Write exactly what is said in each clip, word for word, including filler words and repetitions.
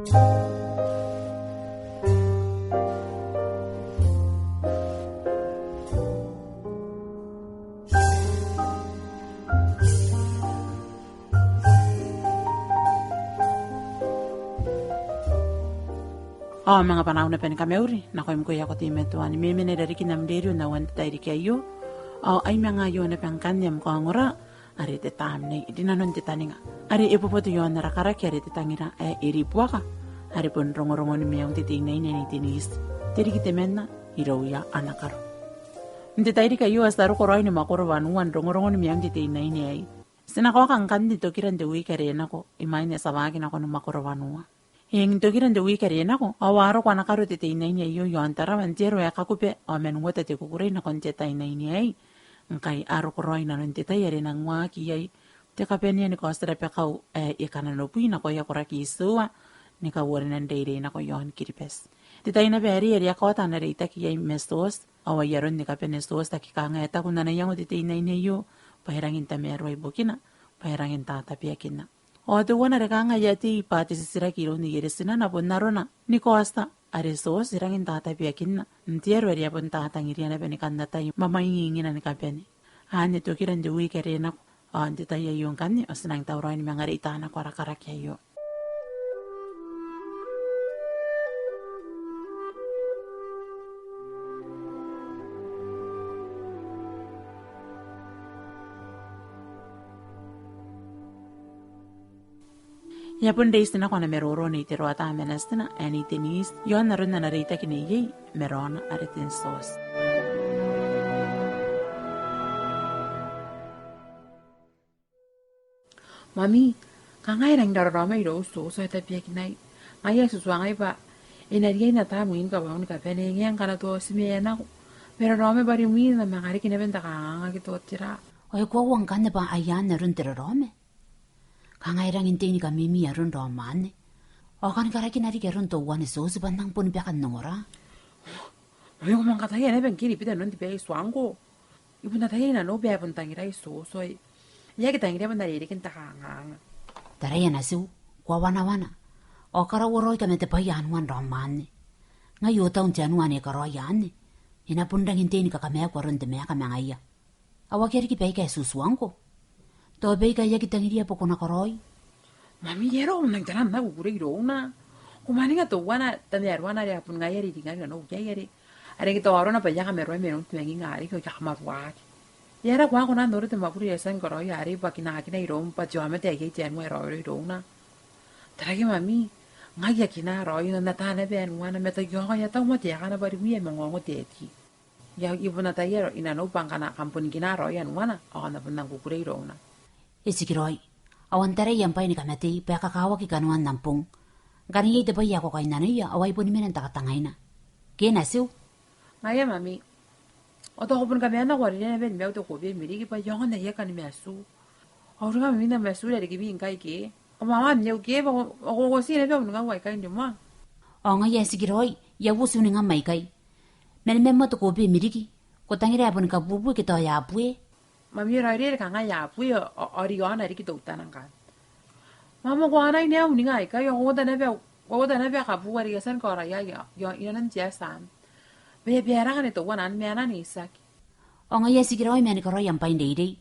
Ao manga bwanau naba ni kamauri nakoim ngkoe ae ko teimatoa ni memena irarikin am rerio n aon te tairiki aio. Ao ai manga aio naba ngkanne am kaongora, are te Tamnei Rinanon te Taninga, are e boboto i aon ara karaki are Te Tangira ae Ribuaka, are bon rongorongon maiun te teinnaine ae Nei Denise, te riki temanna irouia ana karo. N te tairiki aio ti a roko raoi ni mwakoro wanua n rongorongon maiun te teinnaine aei. Ti na kaoka ngkanne tokira n te wiiki are nako, imwain ae ti a waaki nako ni mwakoro wanua. Eng, n tokira n te wiiki are nako, ao a roko ana karo te teinnaine aio i aon Tarawa n te aro ae Kakube, ao man uota te kukurei nakon te teinnaine aei. Ngkai a roko raoi i nanon te tai are e nang waaki iai te kabanea ni kaoti rabakau ae e kananobwi nakoia koraki itiua ni kauoria n reirei nako i aon Kiribati. Te tai naba arei are a kaota ana reitaki iai ma Tioti, ao ai aron ni kabane Tioti, aki kanga e taku n ana iango te teinnaine aio bwa e rangi n tamaroa ibukina, bwa e rangi n tatabeakinna. Ao teuana are kanga e a tei bwa te titiraki iroun neiereti naba n arona ni kaota are Tioti e rangi n tatabeakinna n te aro are e a bon tatangiria naba ni kan atai mwamwaingingina ni kabane. Anne tokira n te wiiki are nako, ao n te tai aio ngkanne ao ti nang tauraoi ni manga reita nako ara karaki aio. E a bon reiti nako ana maroro Nei Teroata ma natina ae Nei Denise i aon aron ana reitaki neiei ma raona are Ten Tioti. Mami, kanga e rangi n raraoma irou Tioti ao e tabeakinai. Ngaia I tuangai bwa e na riai n ata mwin kawaun ni kabane, e ngae ngkana tao ti mena nako. Ma e raraoma bwa rimwi e na manga riki naba n te kanganga ke tao tera. Ao e koaua ngkanne bwa ai anne aron te raraoma? Kanga e rangi n tei ni kamimi aron raom anne. Ao kan karakina riki aron teuanne Tioti bwa N nang boni baka n ongora. Mami, ko manga kataia naba ngke I bita nanon te bwai ae I tuangko. I bon ataia I nanou bwa e bon tangirai Tioti. E aki tangiria bwa N na rereke n te kanganga. Taraia natiu, ko a wanawana. Ao karaua raoi kamatebwaia anuan raom anne. Ngai I a tau n te anua ane e karaoia anne. E na bon rangi n tei ni kakamaaku aron te maeka ma ngaia. Ao akea riki baika e tutuangko. Tao baika e aki tangiria bwa ko na karaoi. Mami, e aera ko nang tara n au kukurei irouna? Ko mwaninga teuana tamaroana are a bon ngaia are I ringaki nanou iai are, are ngke tao arona bwa I a kamaroa ma nanon te mwaninga arei ao I a kamaruaki. E aera ko aki kona n noora te mwakuri ae I a tia ni karaoia arei bwa kinakina iroum bwa te aomata ae iai te anua ae raoiroi irouna? Tarake Mami, ngai I a kina raoi, N na ata naba anuana, ma tao I aonga, I a tau moa te akana bwa rimwi e a manga ongo Teti. Ia, I bon ataia I nanou bwa ngkana kam bon kina raoi anuana ao kam na bon nang kukurei irouna. E tikiraoi. Ao N tarai am bwai ni kamatei bwa e kakawaki kanoan am bong. Ngkana iai te bwai ae ko kainnanoia ao ai boni mena n te katangaina. Ke natiu? Ngaia Mami. Ao tao ko bon kamanna ko a riria naba ni maiu te kobe miriki bwa I aonga n aia kani matu. Ao uringa Mami, N na matu i rarikimi ngkai ke? Ko mawa n iau ke bwa ko, ko, ko ti naba uningau aikai n rimoa. Ao ngaia e tikiraoi, I a uti uningam aikai. Ma ni maiu moa te kobe miriki. Ko tangira ae boni kabubue ke tao e a bue? Mami, e raoiroi are kanga e a bue, ao, ao, ao I aona riki teutana ngkanne. Mama, ko anai naba uninga aikai, ao ko uota naba, ko uota naba kabua are I a tia ni karaoia i, i, i nanon te ati anne. Bwa e a baraka ni teuana anne ma e na itiaki. Ao ngaia e tikiraoi ma ni karaoi am bwai n reirei.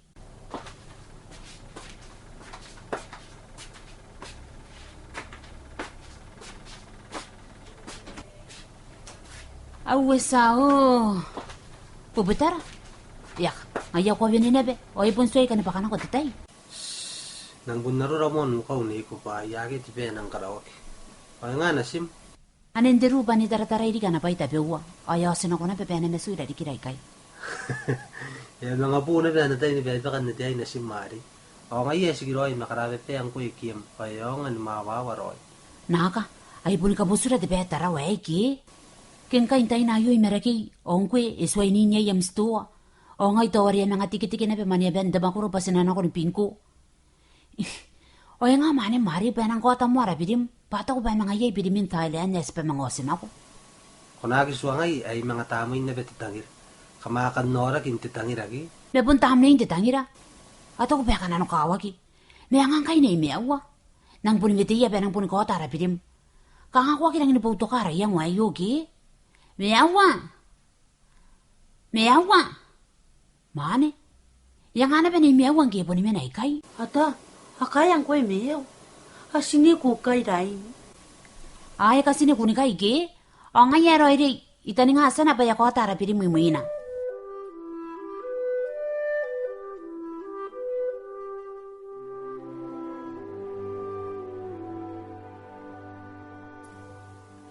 Aue tia o. Bubutara. Eaka, ngaia ko a wene naba, ao e bon tuai kani bwaka nako te tai. Nang bon arora moa n ukau neiko bwa ai akea te bwai ae nang karaoaki. Ao e nga natim? Ane n te ruu bwa N na taratarai riki ana bwai tabeua, ao e a otinako naba bwa e na matu i rarikira ikai. E a manga bo naba ana tai ni baibaka n ataei natim arei. Ao ngaia e tikiraoi ma karababaa ngkoe ikiem, ao e aonga ni mwawawa raoi. Naaka, ai boni kabotura te bwai ae Tarawa aei ke? Ke ngkai n taina aio i Marakei, ao ngkoe e tuai n rin iai am titoa. Ao ngai tao are I a manga teketeke naba mwaneaban te mwakoro bwa ti na nako ni bingko. Ao e nga mwanem arei bwa e nang kaota moa ara birim, bwa a taku bwa e manga iai birimin Thailand ae ti bwa manga otinako. Ko na aki tuangai ae I manga tamwein naba te tangira. Kam a kan aoraki n te tangira ke? Ma bon tamnein te tangira. A taku bwa e kananokawaki. Ma e nga ngkai Nei Meaua? Nang boni weteia bwa e nang boni kaota ara birim. Kanga ko aki rangi ni boutoka ara iango aio ke? Meaua! Meaua! Mwaane, e anga naba Nei Meaua ngke e boni mena ikai? Ata, a kaea ngkoe Meaua? A tine kuukai rain. A, e katine kunnikai ke? Ao ngaia e raoiroi, I taninga tiana bwa e a kaota ara birim imwina.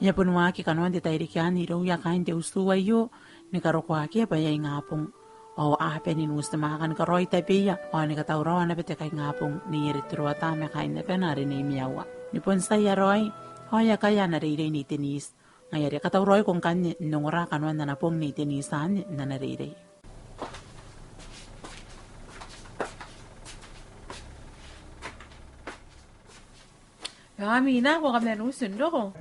E a bon waaki kanoan te tairiki anne irouia kaain te utu aio, ni karokoa akea bwa e a ingabong. Ao a bane n uti mwaaka ni karaoi tabeia, ao ni katauraoa naba te kaingabong Nei Eritoroata ma kaain abana are Nei Meaua. Ni bon tia aia raoi, ao e a kaea ana reirei Nei Denise. Ngaia are katauraoiko ngkanne n ongora kanoan ana bong Nei Denise anne n ana reirei. Ia Mina, ko kaman uti n roko?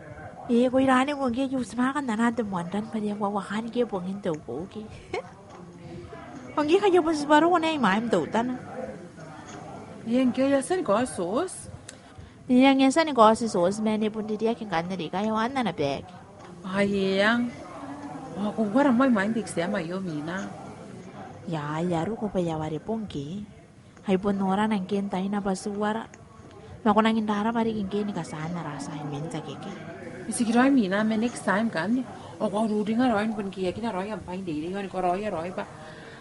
E, ko ira anne, ko ngke I uti mwaaka n anaa te moan ran bwa e a uakaan ngke bongin te ukeuke. Ko ngke kai e bon tibwa roko naba imwaim teutana? Ia ngke e a tia ni kaoti Tioti? Ia ngke e a tia ni kaoti Tioti ma e bon ririaki ngkanne riki ao e a wan ana baeki. Ai eng. Ao ko uara moa imwain te exam aio Mina? Ia, e a roko bwa e a ware bong ke. Ai bon norana ngke n taina bwa ti uara. Ma ko nangi n rarabwa riki ngke ni kataan ara assignment akekei. E tikiraoi Mina, ma next time ngkanne ao ko a ururinga raoi ni bon keiakina raoi am bwai n reirei ao ni karaoia raoi bwa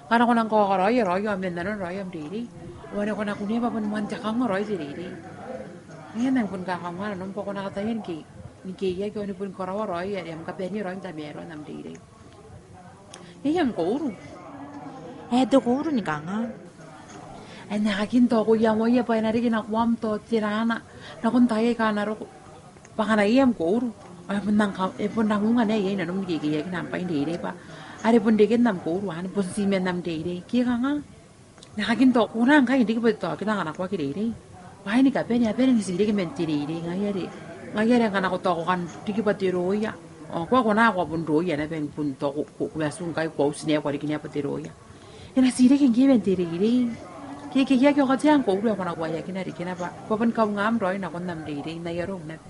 ngkana ko nang kakaraoia raoi ao man nanon raoi am reirei ao ane ko na kunea bwa bon moan te kaunga raoi te reirei. E nang bon kakaunga nanom bwa ko na kataia ni kei, ni keiaki ao ni bon karaoa raoi are am kabanea raoi n tamaroan am reirei. Iai am kouru? E, te kouru ni kanga? E, N na aki n tao ko iangoia bwa e na reke nakoam tao te rana nakon taai aika a na roko. Bwa ngkana iai am kouru ao e bon nang ka, e bon nang unga naba iai nanom ni kekeiakina am bwai n reirei bwa are bon reken am kouru anne bon ti man am reirei. Ke kanga? N na aki n tao ko na ngkai n riki bwa te taokita ngkana ko aki reirei. Bwaai ni kabane a bane ni ti reke man te reirei. Ngaia are, ngaia are ngkana ko tao ko kan riki bwa te roia ao ko a kona, ko a bon roia naba ni bon tao ko, ko, ko a tia ngkai ko a uti naba, ko a riki naba bwa te roia. E na ti reke ngke man te reirei. Ke, ke, ke, ke, ko katea am kouru ae ko na uaiakina rikina bwa, bwa bon kaungam raoi nakon am reirei, n ai arou naba.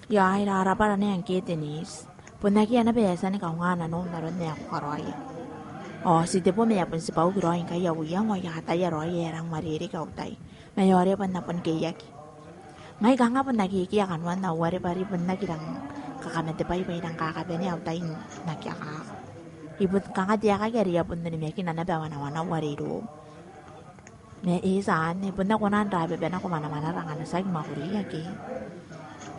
Ia, e rarabwa naba ngke Denise. Bon akea naba ae e a tia ni kaunga nanom n aron ae ko karaoia. Ao ti tebo ma e a bon tibwauki raoi ngkai au iango ao I ataia raoi ae e rang uarereke au tai. Ma e aoraba N na bon keiaki. Ngai kanga bon akekei kanoan au warebwari bon aki rang kakamate bwai bwa I rang kakabanea au tai n aki akaka. I bon kanga te aekaki are I a bon onimakina naba wanawanau are irou. Ma e tia anne, bon a kona n rababa nako manamanara ngkana tiaki mwakuri akekei.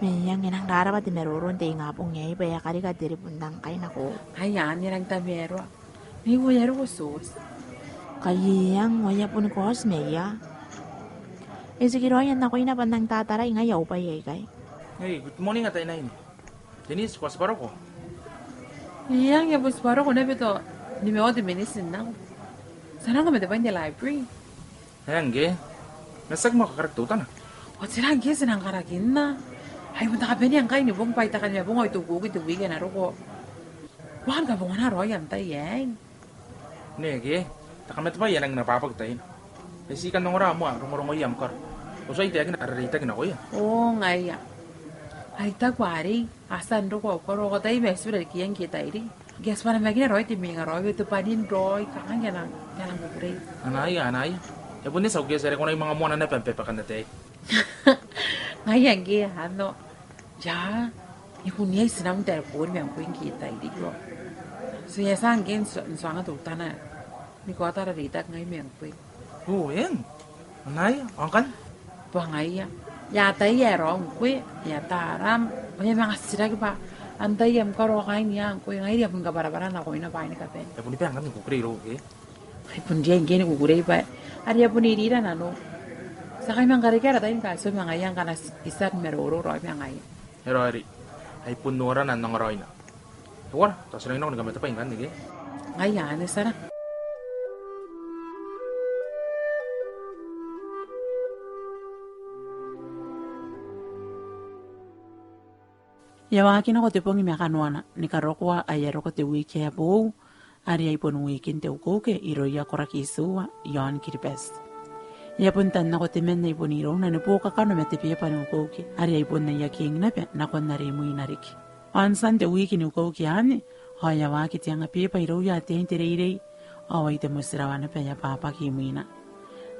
Ma e eng, e nang rarabwa te maroro n te ingabong aei bwa e a karika te ribun ngkai nako. Ai anne, e nang tamaroa. Nei, ao e a roko Tioti? Kai e eng, ao e a bon kaoti ma ia. E tikiraoi, e a nako naba n nang tatarai ngai au bwai aikai. Hey, good morning, Ataeinaine. Denise, ko a tibwa roko? E eng, I a bon tibwa roko naba tao nimaua te miniti n nako. Ti a nang kamatebwai n te library. E eng ke? Ma tiaki moa kakaraki teutana? Ao tera ngke ti nang karakinna? Ai bon te kabanea ngkai ni bong bwa I taku ni mabong ao I tukuuki te weekend ae na roko. Ko a kan kabongana raoi am tai aei. Nei ke, te kamatebwai e a nang nababaki taina. E ti kan ongora moa rongorongoia am karo. Ao ti a taekina ara reitaki nakoia. Oo, ngaia. Ai I taku arei, a tia n roko au karo, ao ko ataia ma e tibwa rarikiia ngke e tairiki. Ngke a tibwa namakina raoi te mwenga raoi, te bwanin raoi, kanga ngke a nang, ngke a nang kukurei. Anaia, anaia. E bon eti au kieti are ko na manga moana naba am babakan ataei. Ngaia ngke anne. Ia, e kunea iai tinam n tareboni ma ngkoe ngke e tairiki ao ti a tia ngke n tuanga teutana ni kaota ara reitaki ngai ma ngkoe. Oo, eng. Anaia, ao ngkanne? Bwa ngaia. E ataia ae raou ngkoe, e ata aram, ao e a manga titiraki bwa antai am karo ao kaain ia ngkoe, ngaia are I a bon kabwarabwara nakoina bwaai ni kabane. E a bon bane ngkanne ni kukurei irou ke? Ai bon riai ngke ni kukurei bwa are e a bon irira nanou. Ti a kai manga karekea ara tai ni kaitau ma ngaia ngkana ti a tia ni maroro raoi ma ngaia. E raoiroi. Ai bon norana n ongora raoi. E uara, tao ti nang nako ni kamatebwai ngkanne ke? Ngaia anne, ti a nang. E a waaki nako te bong ma kanoana, ni karokoa ae e a roko te wiki ae boou, are ai bon wikin te ukeuke irouia koraki itiua i aon Kiribati. E a bon tan nako temanna i bon irouna ni buokakano ma te beeba ni ukeuke are ai bon aia king naba nakon are imwina riki. Ao n tian te wiki ni ukeuke anne, ao e a waaki te anga beeba irouia ataein te reirei, ao ai te motirawa naba ae ababaki imwina.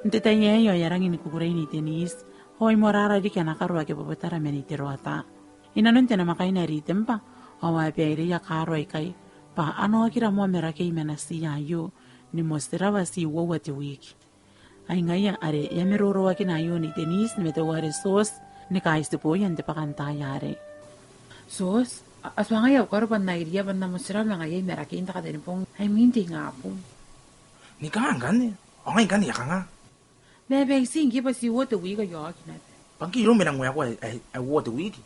N te tai aei ao e a rangi ni kukurei Nei Denise, ao ai moarara riki ana karo ake bobotara ma Nei Teroata. I nanon te namwakaina ae Ritemba, ao a baireia kaaro aikai bwa a na okira moa Marakei ma natiia aio, ni motirawa ti uoua te wiki. Ai ngaia are e a maroroakina aio Nei Denise ni mataua are Tioti, ni kaitiboia n te bwakantaai arei. Tioti, a, a tuangai au karo bwa N na iriia bwa N na motirawa ma ngaia i Marakei n te Katenibong, ai mwin te ingabong. Ni kanga ngkanne? Ao ngai ngkanne I a kanga? Ma e baitii ngke bwa ti uoua te wiki ae e a oki naba. Bwa ngke iroumi e nang waekoa ae, ae, ae uoua te wiki.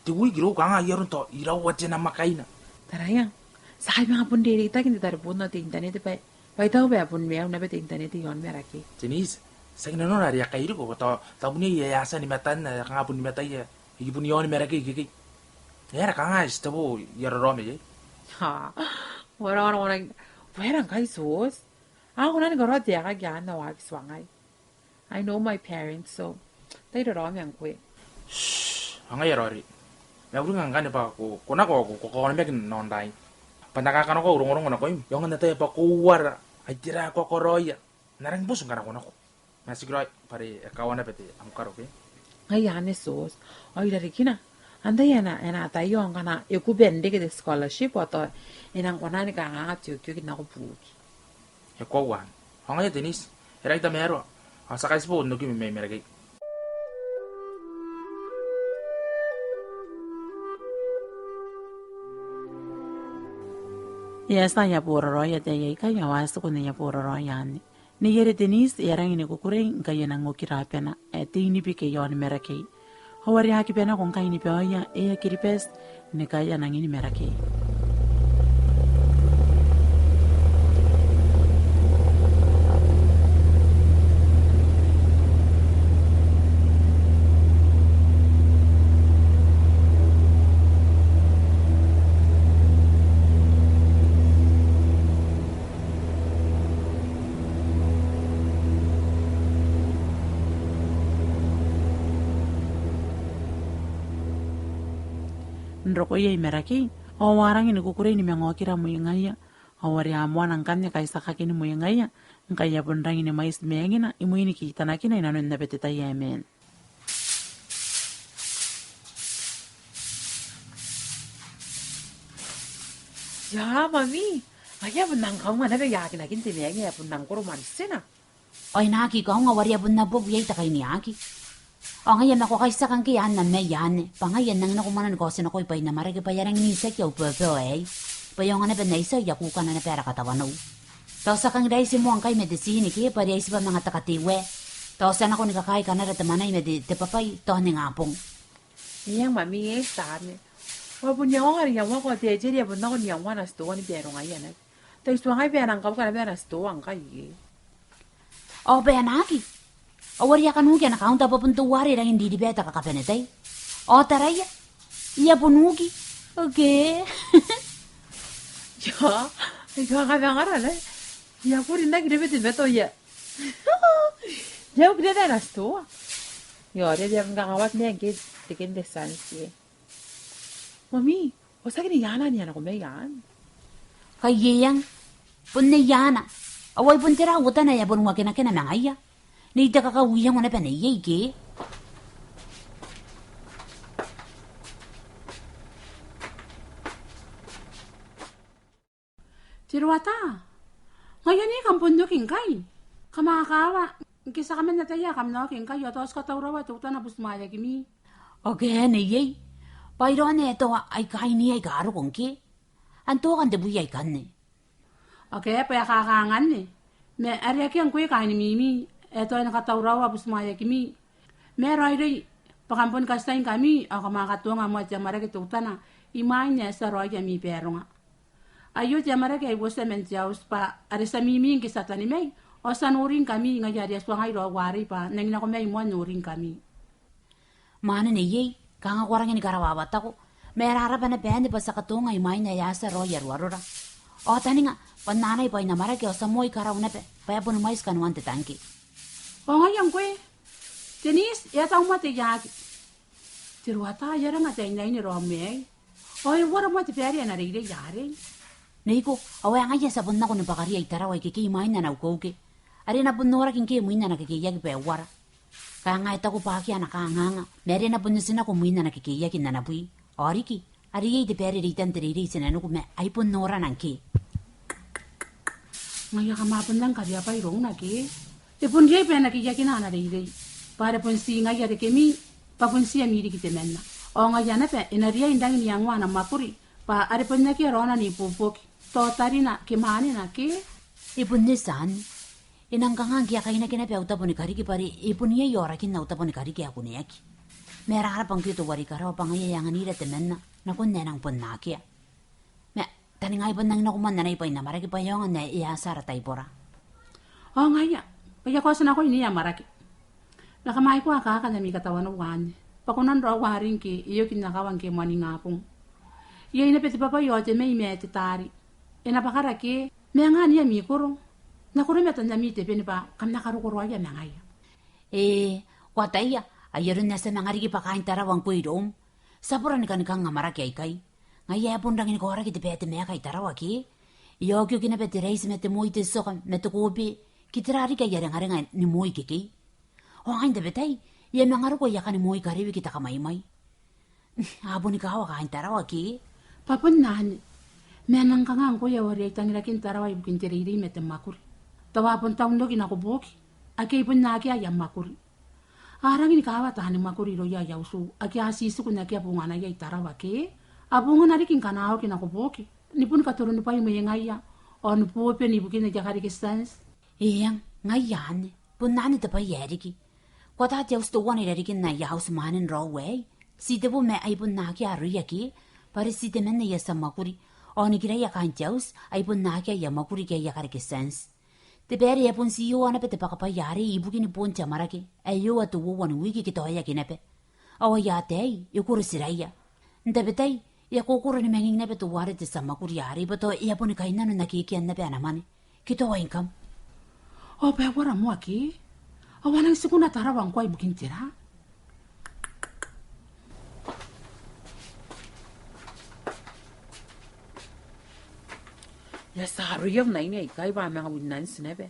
Te wiki irou kanga ai aron tao iraua te namwakaina. Taraia, ti a kai manga bon reireitaki n te tareboon ao te internet bwa, bwa I taku bwa e bon maiu naba te internet i aon Marakei. Denise, tiaki nanona are e a kairiko, bwa tao, tao bon iai ae a tia ni matanna, e a kanga bon ni mataia, e bon i aon Marakei ikekei. E aera kanga ae ti tebo i arora mai iai? Ha, ora, ora, ora, bwa e aera ngkai Tioti? A kona ni karaoa te aeka ake a na waaki tuangai. I know my parents, so tai raraoma ngkoe. Shh, ao ngaia raoiroi. Ma uringa ngkanne bwa ko, ko nako, ko, ko, ko kaonimaki n aon rain. Bwa N na kakanakoa au rongorongo nakoim, e aonga n ataia bwa ko uara, ai tera ae ko karaoia. N na rangi n buti ngkana ko nako. Ma tikiraoi, bwa are e kawa naba te am karo ke. Ngaia anne Tioti. Ao i rarikina, antai ae na, ae na ataia ao ngkana e kuba n reke te scholarship ao tao e nang kona ni kanganga te okioki nako buki. E koaua anne. Ao ngaia Denise, e rangi n tamaroa. Ao ti a kaitibo n okimi mai Marakei. E a tia aia boraraoi ataei aikai, ao a tiku n aia boraraoi anne. Neiere Denise e a rangi ni kukurei ngkai e nang okira abana ae te inibike i aoni Marakei. Ao are a aki bane nako ngkai ni baoia Air Kiribati ni kaea nangini Marakei. N rokoia i Marakei, ao a rangi ni kukurei ni manga okira mwengaia, ao are a moana ngkanne kaitiakakini mwengaia, ngkai e a bon rangi ni mwaiti maengina, imwin kitanakina i nanon naba te tai ae maan. Ia, Mami, ngaia e a bon nang kaunga naba i akinakin te maeng ae e a bon nang koro mwantina. Ao e na aki kaunga, ao are e a bon nang bobu iai te kainiaki. Ao ngaia ma ko kaitiaka ngke anne mai anne, bwa ngaia N nang nako mwanena ni kaoti nako i bwain amwarake bwa e a rangi n itiaki au bebeo aei. Bwa e aonga naba n aiti aia kukana naba ara katawanou. Tao ti a kangiraiti moa ngkai ma te tii ni ke, bwa are ai tibwa manga te kateiwa. Tao ti a nako ni kakaai kanara te mwanai ma te, te bwabwai, tao ningabong. Eng, Mami, e taane. Ao bon iangoa, are iangoa ko te eti are e a bon nako n iangoa ana titoa ni barongaia naba. Tai tuangai bwa e nang kauka naba ana titoa ngkai e. Ao bwa e na aki. Ao are e a kanuki ana kaunta bwa bon teuare e rangi n ririba te kakabane tai. Ao taraia. E a bon uki. Oke. Ia, e a kabangara naba. E a kuri n aki rebe te matoa ia. E a uki naba ana titoa. Ia, are e a bon kangawaki naba ngke te kende santi. Mami, ao tiaki Nei Ana ni a nako mai anne? Kai eng, bon Nei Ana. Ao ai bon tera uotana ae e a bon wakinakina ma ngaia? Nei te kakau iango naba neiei ke? Teroata, ngaia anne kam bon oki ngkai? Kam a kawa, ngke ti a kaman ataia ae kam na oki ngkai, ao tao ti katauraoa teutana butimwaeakimi. Oke, neiei. Bwa iroun e tao ai kaini aika a roko ngke. Anto kan te bwai aikanne. Oke, bwa e a kakanganne. Ma are akea ngkoe kaain Mimi, e tao e na katauraoa butimwaeakimi. Ma e raoiroi, bwa kam bon katitaingkami, ao kam a katonga moa te amwarake teutana, imwain ae ti a raoi ami baronga. Aio te amwarake ae I uotia man te auti bwa are ti a mimi ngke ti a tanimai, ao ti a noringkami, ngaia are e a tuangai raou arei bwa N nangi nako mai moa n noringkami. Mwaane neiei, kanga ko a rangi ni karawawatako, ma e raraba naba anne bwa ti a katonga imwain ae a tia raoi aroarora. Ao taninga, bwa N na anai bwain amwarake ao ti a moa i karawa naba, bwa e boni mwaiti kanoan te tangke. Ao ngaia ngkoe, Denise, e a tau moa te iaki. Teruata, e a ranga te aine n raom aei. Ao e uara moa te baere ana reirei arei. Neiko, ao ngaia ti a bon nako ni bwakaria i Tarawa ikekei imwain ana ukeuke. Are e na bon noraki ngke imwin ana kekeiaki bwa e uara. Kanga e taku bwa akea ana kanganga, ma are e na bon otinako imwin ana kekeiaki n ana bwi. Ao riki, are iai te baere reitan te reirei i tinaniku ma ai bon norana ngke. Ngaia kam a bon nang kariaia irouna ke? E bon riai bwa e na keiakina ana reirei. Bwa are bon ti ngaia rekemi, bwa bon ti ami riki temanna. Ao ngaia naba, e na riai n rangi n iangoa ana mwakuri, bwa are bon akea raona n ibuobuoki. Tao tarina ke mwaanena ke? E bon eti anne. E nang kanga ngke a kainaki naba au tabo ni kariki bwa are e bon iai aorakin au tabo ni kariki ae kuneaki. Ma e rarabwa ngke teuare i karawa bwa ngaia e anganira temanna, nakon ae e nang bon akea. Ma, taninga I bon nang nako moa n anai bwain amwarake bwa e aonga n ae e a tia ara taibora. Ao ngaia, bwa I a kaotinako iai amwarake. Ma kam aki kua kaaka n ami katawanou anne. Bwa ko nang rawa arei ngke e oki n akawa ngke moan ingabong. Iai naba te bwabwai ao te mai ma te taari. E na bwakara ke, ma e nga ni ami koro. N na koromatan ami te beni bwa kam na karokoroaia ma ngaia. E, ko ataia, ai aron ae ti a manga riki bwa kaain Tarawa ngkoe iroum. Ti a bora ni kanikang amwarake aikai. Ngaia e bon rangi ni kaoraki te bwai te maeka i Tarawa ke. E a okioki naba te raiti ma te moi, te tioka ma te kobe, ke tera riki aia rengarenga ni moi ikekei. Ao ngai n tabetai, I a manga roko aia kani moi karewe ke te kamwaimwai. A boni kawa kaain Tarawa ke. Bwa bon anne. Ma e nang kanga ngkoe ae ko a riai n tangiraki n Tarawa ibukin te reirei ma te mwakuri? Tao a bon tau n oki nako buoki. Ake I bon akea aia mwakuri. A rangi ni kawa taani mwakuri irouia aia utu, ake a titiku n akea bonganaia i Tarawa ke. A bongana riki ngkana a oki nako buoki. Ni bon katoroni bwai mwengaia, ao ni bobeni ibukin aia kareke tianti. Eng, ngaia anne. Bon anne te bwai ae riki. Ko ata te auti teuana i rarikin aia auti mwanen raou aei. Ti te bo ma ai bon akea aroia ke. Bwa are ti temanna ae ti a mwakuri. Ao nikiraia kaain te auti, ai bon akea aia mwakuri ke aia kareke tianti. Te baere e a bon ti ioa naba te bwakabwai arei ibukin boon te amwarake, ae e ioa te uoua ni wiki ke tao e aki naba. Ao aia ataei, e koro tiraia. N tabetai, e a kokoro ni manging naba teuare te tia mwakuri arei bwa tao e a boni kainnano n akeakean naba ana mwane. Ke tao ai ngkam. Ao bwa e uara moa ke? Ao a nang tikuna Tarawa ngkoa ibukin tera? E a tia aroia au naine aikai bwa a manga winnanti naba.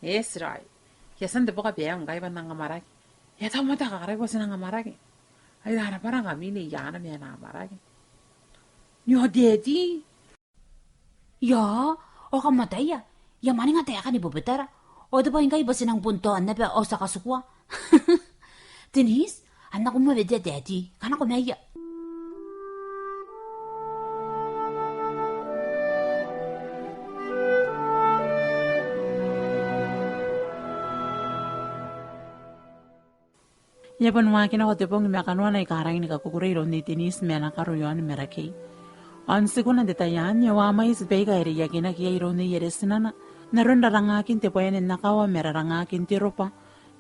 E tirai. E a tia n te boka bwa e a ngai bwa N nang amwarake. E a tau moa te kakarai bwa ti nang amwarake. Ai rarabwa rangkami Nei Ana ma ana amwarake. Ni ao Daddy. Ia, ao kam ataia, I a mwaninga taekan bobetara. Ao te bwai ngkai bwa ti nang bon tao naba ao ti a katikua. Denise, a nako moa wetea Daddy, kanakomaia. E a bon waaki nako te bong ma kanoana aika rangi ni kakukurei iroun Nei Denise ma ana karo i aon Marakei. Ao n tikuna n te tai anne, ao a mwaiti baika e reiakinaki iai iroun neiere tinana, n aron rarangakin te bwaene n akawa ma rarangakin te roba,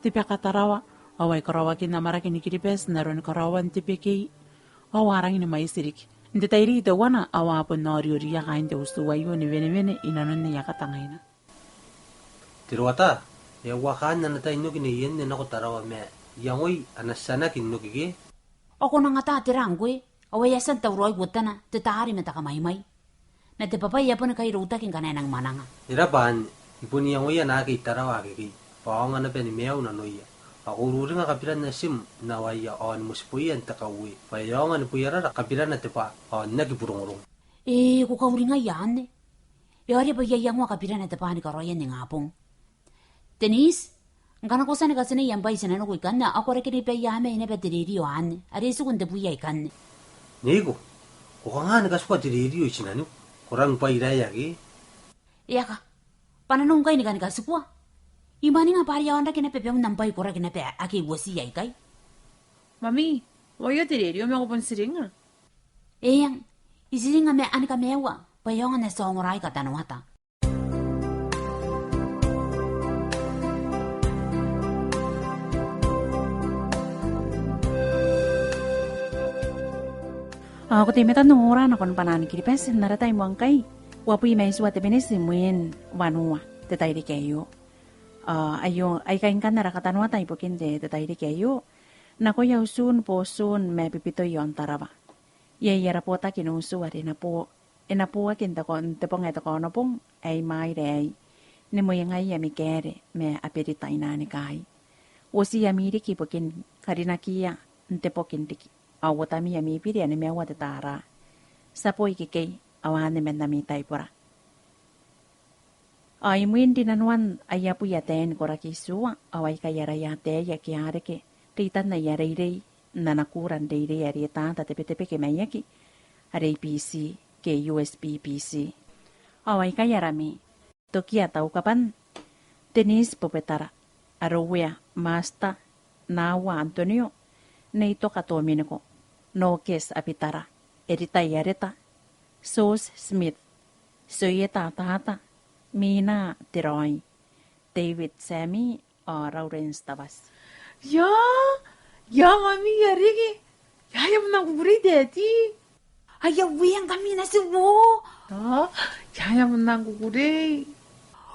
te baka Tarawa, ao ai karaoakin amwarake ni Kiribati n aron karaoan te bekei. Ao a rangi ni mwaiti riki. N te tairiki teuana, ao a bon orioriia kaain te utu aio ni wenewene i nanon aia katangaina. Teruata, e a uakaan ana tai n oki neienne nako Tarawa ma iangoi ana tianaki n oki ke? Ao ko nang ata tera ngkoe, ao e a tia n tauraoi kuotana, te taari ma te kamwaimwai. Ma te bwabwai e a boni kai routaki ngkana e nang mwananga. E rabwa anne, I bon iangoia naake i Tarawa akekei, bwa a aonga naba ni maiu nanoia. Ao ko ururinga kabiran atim n awaia ao ni motiboia n te kaue, bwa e aonga ni boiarara kabirana te bwa, ao n aki burongorong. E, ko kauringaia anne. E a riai bwa I a iangoa kabirana te bwa ni karaoia n ingabong. Denise, ngkana ko tia ni katinei am bwai i tinaniku ikanne, ao ko reke ni baiamai naba te rerio anne, are e tiku n te bwia ikanne. Neiko, ko kanga ni katikua te rerio i tinaniku, ko rang bwairaea ke? E a ka, bwa nanou ngkai ni kani katikua. I mwaninga bwa are a onrake naba baun am bwai koraki naba ake I uoti aikai. Mami, ao aio te rerio ma ko bon tiringnga? Eng, I tiringnga ma ani kamaiua, bwa e aonga n ati aongora aika tanoata. Ao ko teimatoa n ongora nakon Bwanan Kiribati n ara tai moa ngkai, uabwi ma itiua te miniti imwin wanua te tairiki aio. Ao aio, aikai ngkanne ara katanoata ibukin te, te tairiki aio, nakoia utuun Botun ma Bibitoi i aon Tarawa. Iai ara botaki n utu are e na bo, e na boaki n te ko, n te bong ae te Kaonobong ae imwaira aei, ni mwengaia ami kaere ma aberita i nanon kaai. Uotii ami riki ibukin karinakiia n te boki n riki. Ao uotami ami biri ae nimaua te taara. Ti a boo ikekei, ao anne man ami taibora. Ao imwin rinanoan aia bwai ataei ni koraki itiua, ao aikai araia ataei ake a reke reitan aia reirei n ana kuura n reirei are e taata te Betebeke Maiaki, are i Biti ke U S B Biti. Ao aikai arami: Tokia Taukaban, Denise Bobetara, Arouea Master Naua Antonio, Neitoka Tominiko, Nokes Abitara, Eritai Areta, Sos Smith, Soieta Tata, Mina Teroi, David Sami, ao Lawrence Tavas. Ia, ia, Mami, ia riki. Ia, ia, bon nang kukurei, Daddy. Aia, uee, ngkami natiu. Ia, ia, ia, bon nang kukurei.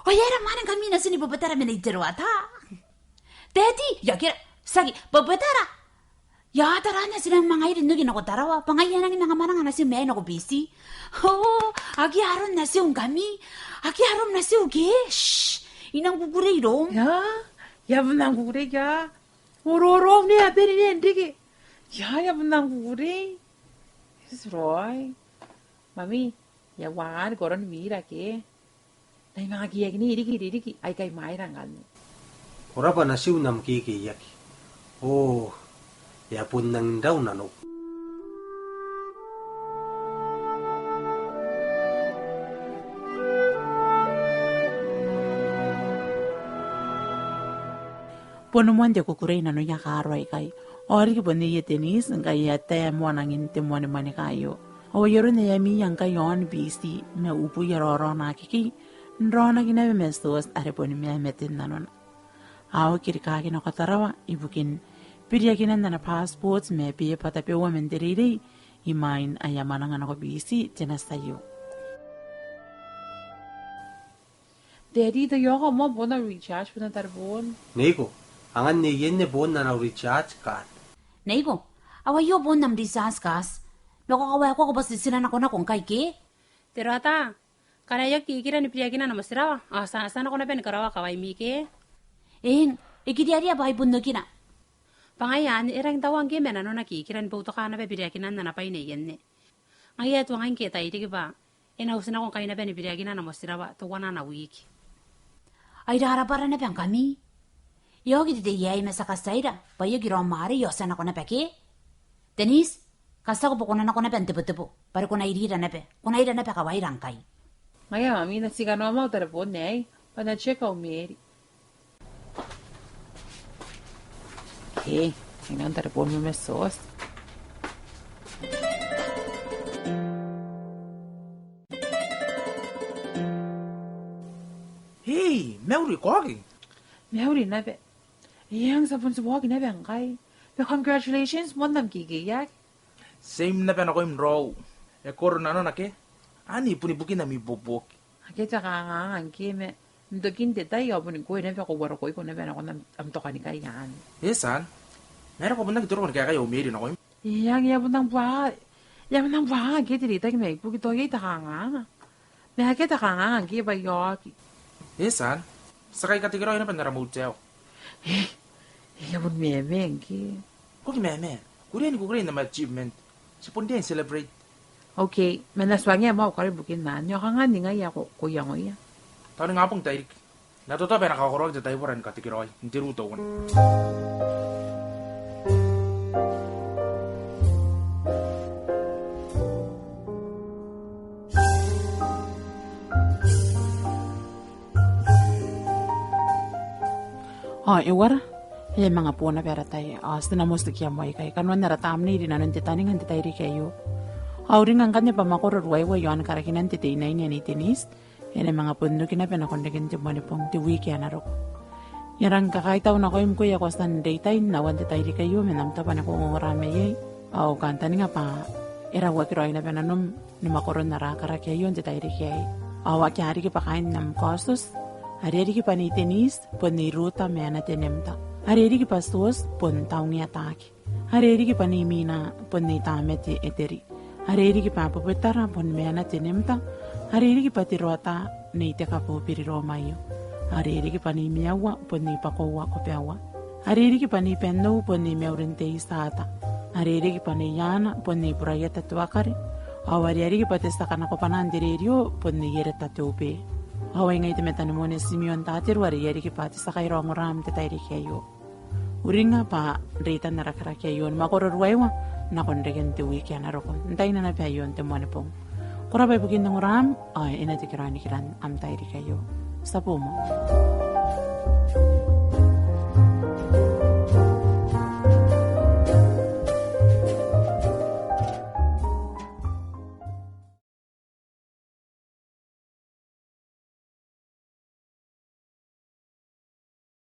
Ao e aera mwaane ngkami natiu ni Bobetara ma Nei Teroata? Daddy, ia, ke, tiaki, Bobetara. Ia, tara, natiu nang manga iri n oki nako Tarawa, bwa ngaia e nangi manga mwananga natiu mai nako Biti. Oh, akea arom natiu ngkami. Akea arom natiu ke. Shh, I nang kukurei iroum. Ia, ia, bon nang kukurei, ia. Orooro, ne, a beri, ne, n riki. Ia, ia, bon nang kukurei. Yes, Roy. Mami, ia, uangan koron mira ke. N ai manga keiakini riki, riki, riki, aikai maira ngkanne. Ko rabwa natiu n am kekeiaki. Oh, e a bon nang rau nanou. Bon moan te kukurei nanoia kaaro aikai. Ao riki bon neie Denise, ngkai e a tae moa nangin te moanimwanika aio. Ao ai aron ae ami ngkai i aon Biti, ma ubuia raoraona akekei, n raonaki naba ma Sos are boni mamate n nanona. Ao e rikaaki nako Tarawa, ibukin biriakinan ana passport ma beeba tabeua man te reirei, imwain ae e a mwananga nako Biti te nati aio. Daddy, tao e oki moa boon au recharge, boon au tareboon. Neiko, angan neien ne boon ana recharge card. Neiko, ao aio boon am recharge card. Ma ko kawaekoa ko bati n titirakinako ngkai ke? Teroata, karaoa kikira ni biriakinan am tirawa, ao ti a, ti a nako naba ni karaoa kawaimi ke? Eng, e kiriaria bwa ai bon okina. Bwa ngaia anne, e rangi n taua ngke ma nanona kikira ni boutoka naba biriakinan ana bwai neienne. Ngaia e tuangai ngke e tairiki bwa e na uti nako ngkai naba ni biriakinan am tirawa teuana ana wiki. Ai rarabwara naba ngkami. E oki te tei aei ma ti a katiaira bwa e oki raom arei ao ti a nako naba ke? Denise, katiako bwa ko na nako naba n tebotebo, bwa are ko na irira naba, ko na ira naba kawaira ngkai. Ngaia Mami, N na ti kanoa moa au tareboon aei, bwa N na check au meri. Ke, I nang tareboon ma Sos. Hei, mauri ko oki? Mauri naba. Eng, ti a bon tibwa oki naba ngkai. Ma congratulations, moan am kekeiaki. Same naba nakoim raou. E koro nanona ke? Anne bon ibukin ami ibuobuoki. Akea te kanganga ngke ma n tokin te tai ao boni ngkoe naba ko uarokoiko naba nakon am, am tokanikai anne. E tia. Ma are ko bon aki toro ni kaekai au meri nakoim? Eng, e a bon nang bwa, e a bon nang bwa ngke te reitaki mai buki tao iai te kanganga. Ma akea te kanganga ngke bwa e oki. E tia. Ti a kai katekeraoi naba n ara motel. E, e a bon meme ngke. Ko aki meme. Kukurei ni kukurei n am achievement. Ti bon riai n celebrate. Okay, ma N na tuangia moa au karo ibukin anne, ao kanga n ningai ae ko, ko iangoia. Tao ningabong tairiki. N na totoa bwa e na kakoroaki te taibora ni katekeraoi n te ruu teuana. Ao e uara, e a manga boo naba ara tai, ao ti na motikia moa ikai kanoan ara tamnei rinanon te taninga n te tairiki aio. Ao uringa ngkanne bwa makoro ruaiwa i aon karakinan te teinaine ae Nei Denise, e na manga bon oki naba nakon reken te Moanibong te wiki ae na roko. I a rangi ni kakaitau nakoim ngkoe ae ko a tia n reitai n aoan te tairiki aio man am tabo ane ko ongongora maiai, ao I kantaninga bwa e rauaki raoi naba nanom ni makoron ara karaki aio n te tairiki aei. Ao akea riki bwa kaain am kaotioti, Are riki bwa Nei Denise bon Nei Ruta ma ana tenimta. Are riki bwa Sos bon Taungia Taaki. Are riki bwa Nei Mina bon Nei Tamete Eteri. Are riki bwa Bubutara bon ma ana tenimta. Are riki bwa Teroata Nei Tekabu Biriromaio. Are riki bwa Nei Miaua bon Nei Bakoua Kobeaua. Are riki bwa Nei Bennou bon Nei Meurin Teisata. Are riki bwa Nei Iana bon Nei Buraieta Tuakare. Ao are riki bwa te tia kanakobwanaa n te rerio bon Nei Ereta Teube. Ao ai ngai te matanemone Simeon Tateru are I a riki bwa te tia kaira ongora n te tairiki aio. Uringa bwa reitan ara karaki aio ni mwakoro ruaiwa nakon reken te wiki ae na roko. N taina naba aio n te Moanibong. Ko rabwa ibukin ongoram, ao e na tekeraoi nikiran am tairiki aio. Ti a boo moa.